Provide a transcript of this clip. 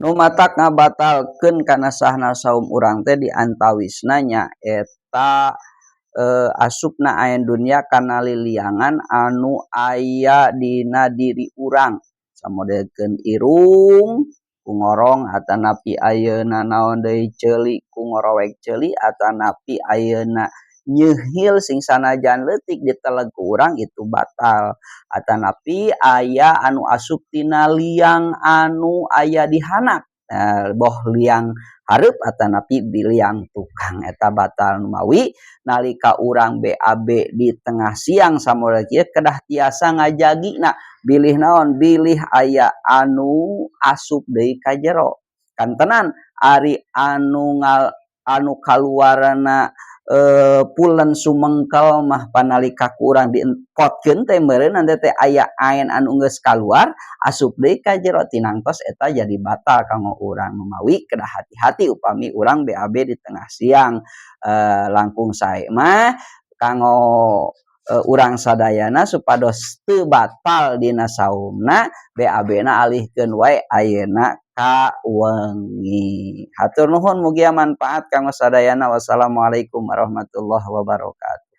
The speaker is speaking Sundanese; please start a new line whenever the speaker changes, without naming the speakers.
Nu matak ngabatalkeun kana sahna saum urang teh diantawisna nyaeta asupna aen dunya kana liliangan anu aya dina diri urang, samodelkeun irung ku ngorong atanapi ayeuna naon deui, ceuli ku ngorowek ceuli, atanapi ayeuna nyeuhil sing sanajan leutik diteleg ku urang, itu batal. Atanapi aya anu asup tina liang anu aya di handap, boh liang hareup atanapi liang tukang, eta batal. Numawi nalika urang BAB di tengah siang samodel kieu kedah tiasa ngajagina bilih naon, bilih aya anu asup deui ka jero. Kantenan ari anu ngal anu kaluarna pulen sumengkel mah, panalika ku urang diempotkeun teh meureunna teh aya aen anu geus kaluar asup deui ka jero, tinangtos eta jadi batal kanggo urang. Numawi kedah hati-hati upami urang BAB di tengah siang. Langkung sae mah kanggo urang sadayana supados teu batal dina saumna, BAB na alihkeun wae ayeuna ka wengi. Hatur nuhun, mugia manfaat kanggo sadayana. Wassalamualaikum warahmatullahi wabarakatuh.